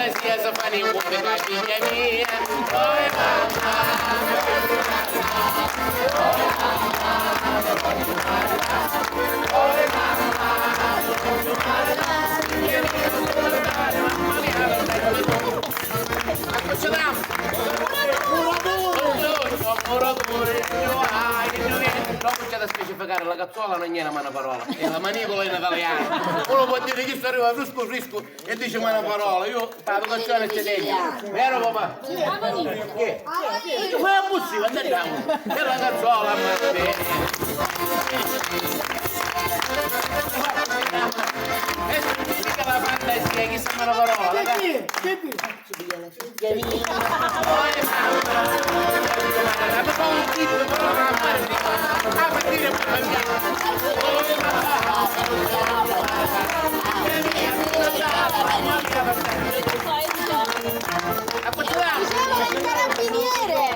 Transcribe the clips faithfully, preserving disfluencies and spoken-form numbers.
Sia sa fani un peccato, figlia mia. Oi mamma, oi mamma, oi mamma, oi mamma, oi mamma, figlia mia, oi mamma, oi mamma. A cosa dam? Muratore, muratore, io, ah, io, io, no, c'è da specificare, la cazzola non è una mano parola, è la manicola in italiano. Uno può dire che sto arriva fresco fresco. E dici mala parola, io la vocazione ci tengo. Vero papà? Che? Ti fai abusivo, andiamo. E la cazzola, ma bene. E mica la fantasia, chi sa mala parola, la cazzola. Carabiniere!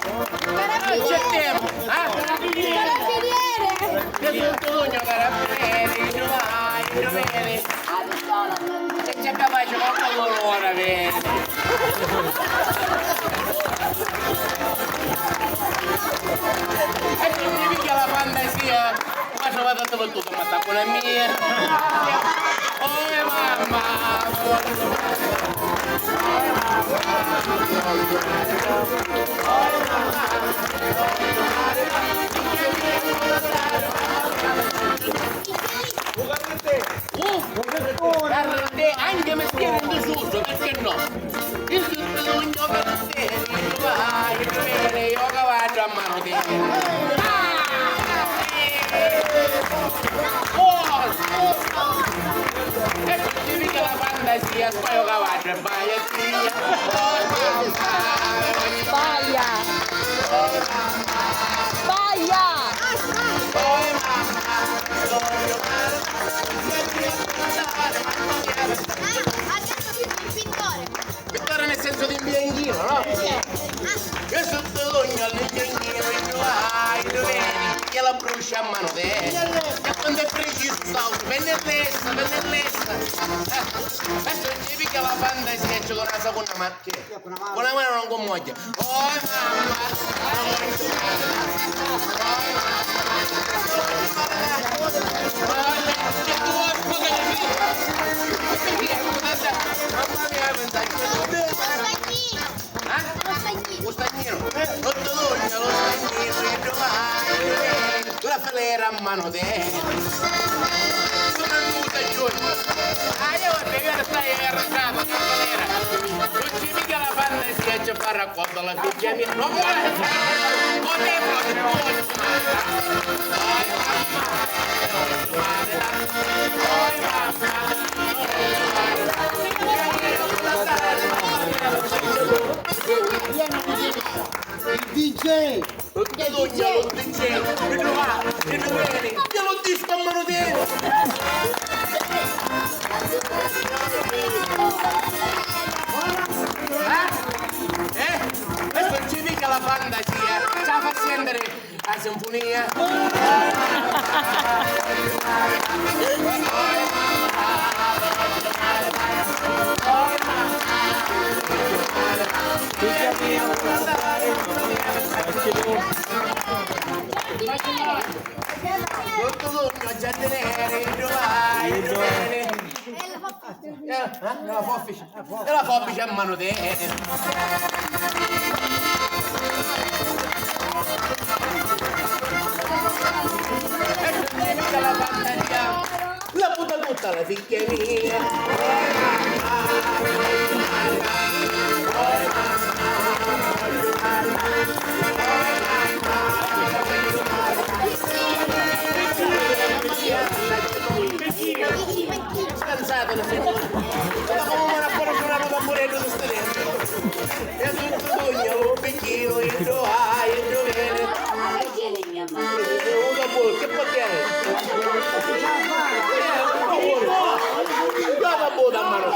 Carabiniere! Carabiniere! Carabiniere! E c'è capace qualcuno ora, vedi? E ti piglia la fantasia, ma trovate tutto, ma sta con la mia. Oh, mamma! Uh! Guarda, anche mestiere in disuso, perché no? Io sono un giocatore, vai bene, io cavallo a mano te. Ah! Eh! Oh! E tutti mica la fantasia, poi io cavallo e vai e via. Sbaglia! Sbaglia! Pittore nel senso di imbianchino, no? Io sotto l'ugno all'imbianchino, io ai doveri, che la brucia a mano te. E quando è preciso, stavo, pennellessa, pennellessa. Adesso ci pica la fantasia, ci con la seconda mano. Con la mano non commoglia. Oh, mamma! Mamma mia, pensate. Eh? Lo stagnino. Lo stagnino, lo stagnino, io domani. La felera a mano te. Sono anduta giù. Ah, io bevevo, stai arrabbiato, che felera. Non c'è mica la fantasia, ci fa raccolta la figlia mia. Non vuole. Non è proprio. Il D J. Tutti tutti, tutti, mi trova, mi trova, io non ti sto manutendo. Eh? Eh? Questo ci mica la fantasia, ci fa sentire la sinfonia. Tutto sogno giardiniere, giovani, giovani. Eh, eh, la foffice. E la foffice a mano te. E la fantasia. La puta tutta la figlia mia. Scansata la figlia. Ma come una buona giornata da morire, non sta dentro. E tutto sogno, un bicchino, e dove hai, e dove viene? Una buona, che pazienza. Una buona. Una buona, mano.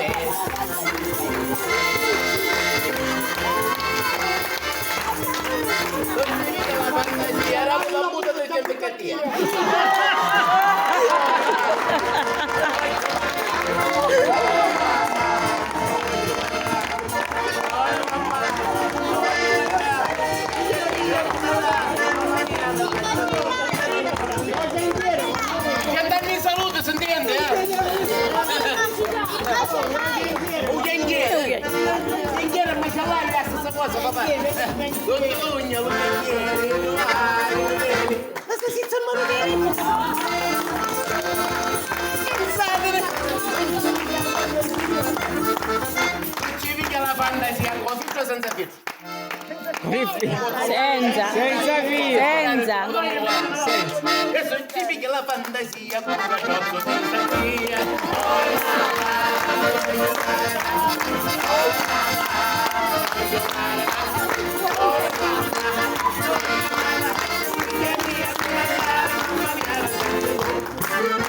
Tuttu sugnu lu bicchieri, lu vai, lu veni. Ma sta senza manu veri? Pensatene! Ci pigghia la fantasia, con filtro o senza filtro? Senza. Senza filtro. Senza. Senza. Adesso ci pigghia la fantasia.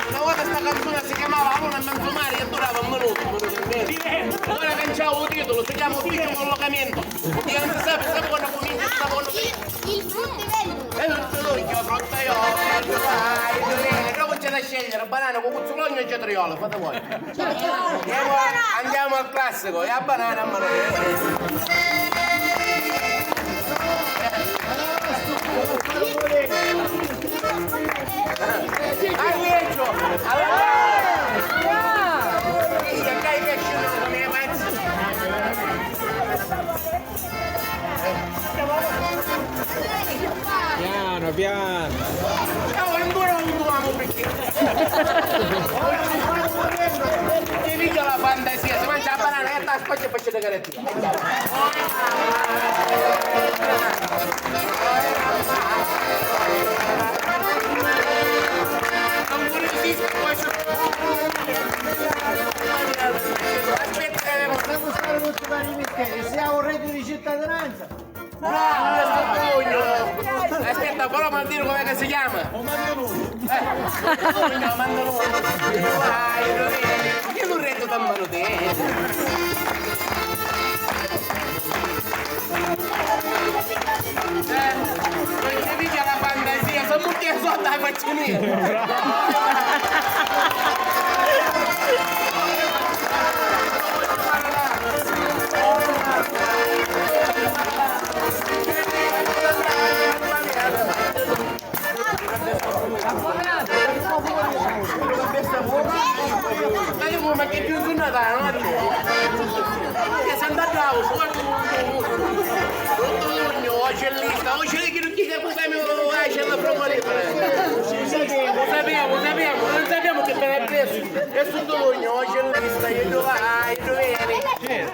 Una vota sta canzone si chiamava Una mezzo mare e durava un minuto, un minuto e mezzo. Ora canciau u titulu, si chiama Ufficio Collocamento. Io non si sape, sape quannu cumincia, sape quannu finisce. Il fruttivendolo. E tuttu sugnu, fruttaiolo, vai, vai, dopu c'è da scegliere, banana, cucuzzulognu e cetriolo, fate voi. Andiamo, andiamo al classico, e a banana a mano. Arrivederci. Allora, dai che ci sono i pezzi. Piano, piano. Cavolo, ancora un uomo perché? Ti dico la fantasia, si mangia la banana e sta spazio e faccio le carette. Aspetta, eh, ma sta costare tutti i vari misteri, siamo un reddito di cittadinanza. Bravo! Aspetta, però mi dire come che si chiama? O mando nulla. Eh, o mando nulla. Vai, Giuliani, ma che lu retto da mano te? Eh, non ci piglia la fantasia, sono tutti sotto la faccina. Ma che più giornata la notte? Che Santa Claus, guarda, tutto sugnu, oggi è lista, oggi è lista, chi che problemi, vai, c'è la promozione. Lo sappiamo, lo sappiamo, non sappiamo che per il preso. E tutto sugnu, oggi è lista, io dove vai, dove vieni?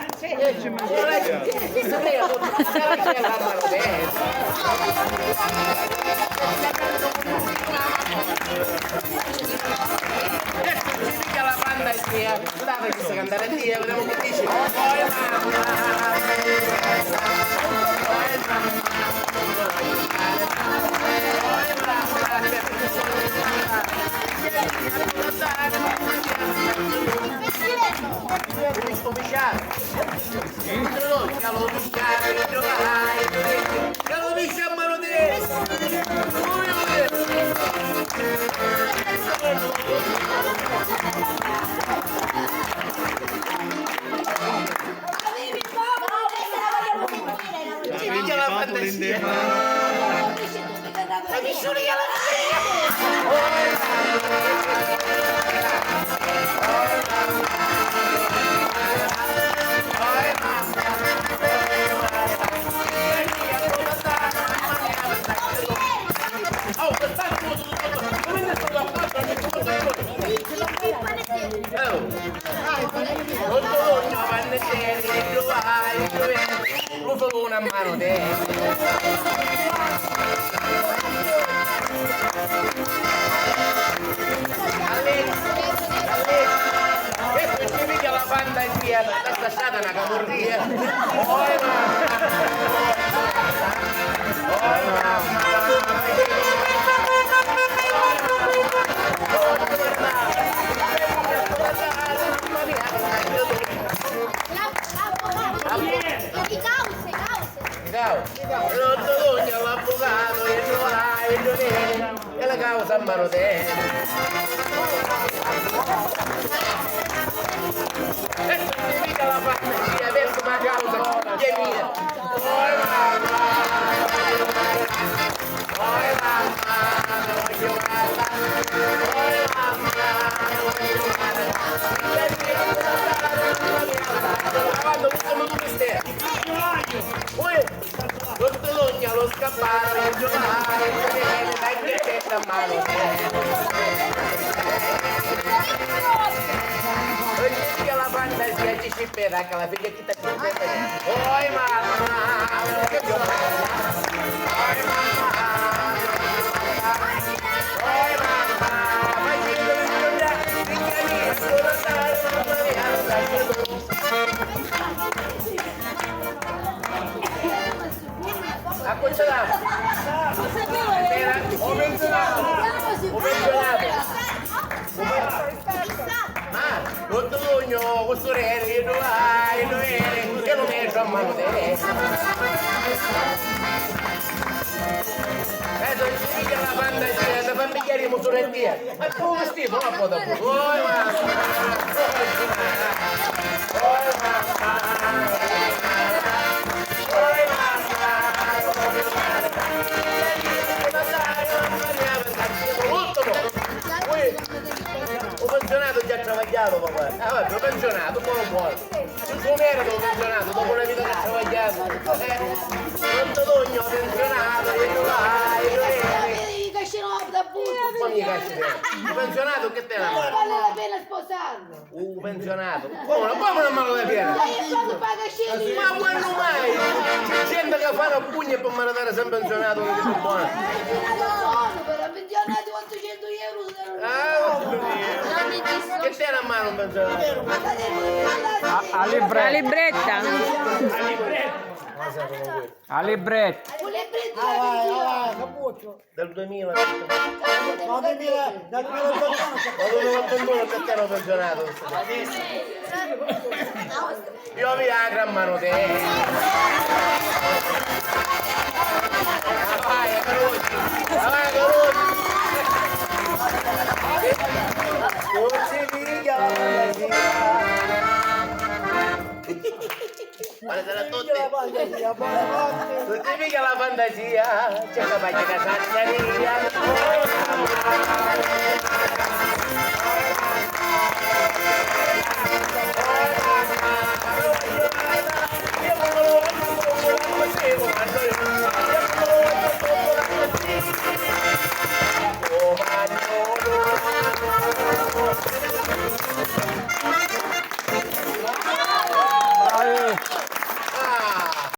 Guardate che sta cantando Dio, vediamo che dice. Oi mamma, oi mamma, oi mamma. Sto pisciare. Sto pisciare. Piglia la fantasia. Lu faluna a mano te. Alex, Alex, e tu ci piglia la fantasia, sta stata una camurria. Oi mamma, oi mamma. Di cause, cause. Ciao. Pronto, dugnu, l'avvucatu, e nu vai, e nu veni, e la causa a manu teni. E tu ti dica la fantasia, adesso la causa è mia. Oi mamma, oi mamma, oi mamma, oi mamma. Quando tu sei un mistero. Uè! Camparo, io giovane, dai, che te sta mano. Oi, che la fantasia ci si pera, che la figlia chi sta qui. Oi, mamma, oi, mamma, oi, mamma, ma chi lo ricorda? Chi mi ricorda? A cu ci l'ha? Era u pensionato. U pensionato. Ah, tuttu sugnu, cu sureri, iddu vai, iddu veni, e lu mettu a manu te. Eh, so, ci dice la fantasia, la famiglia di Musurettia. Ma tu vestito, ma poi dopo. Oi, ma. Oi, ma. Oi, ma. Ultimo. Ui, u pensionato già travagliato, papà. Ah, vabbè, u pensionato, buono, buono. Su merito u pensionato, dopo una vita che ha travagliato. Eh, non ti sogno pensionato, io vai, io veni. Io cascino da buio. Ma mica cascino. U pensionato che te la mano? Vale la pena sposarlo. U pensionato? Come, come non me lo dai pieno? Ma io quando paga scegli? Ma quando mai? Gente che fanno pugni per maritare sempre pensionato, non è buono. Buono, però pensionato ottocento euro. Ah, che te la mano un pensionato? A libretta. A libretta. A libretta. Del duemila. No, del duemila, del duemilaottantuno. Ma duemilaottantuno che t'ero pensionato. Io vi la gran mano te. Vai, Carucci. Vai, Carucci. Non si piglia la fantasia. Buonasera a tutti. Tutti mica la fantasia, c'è la pagina Sassaria.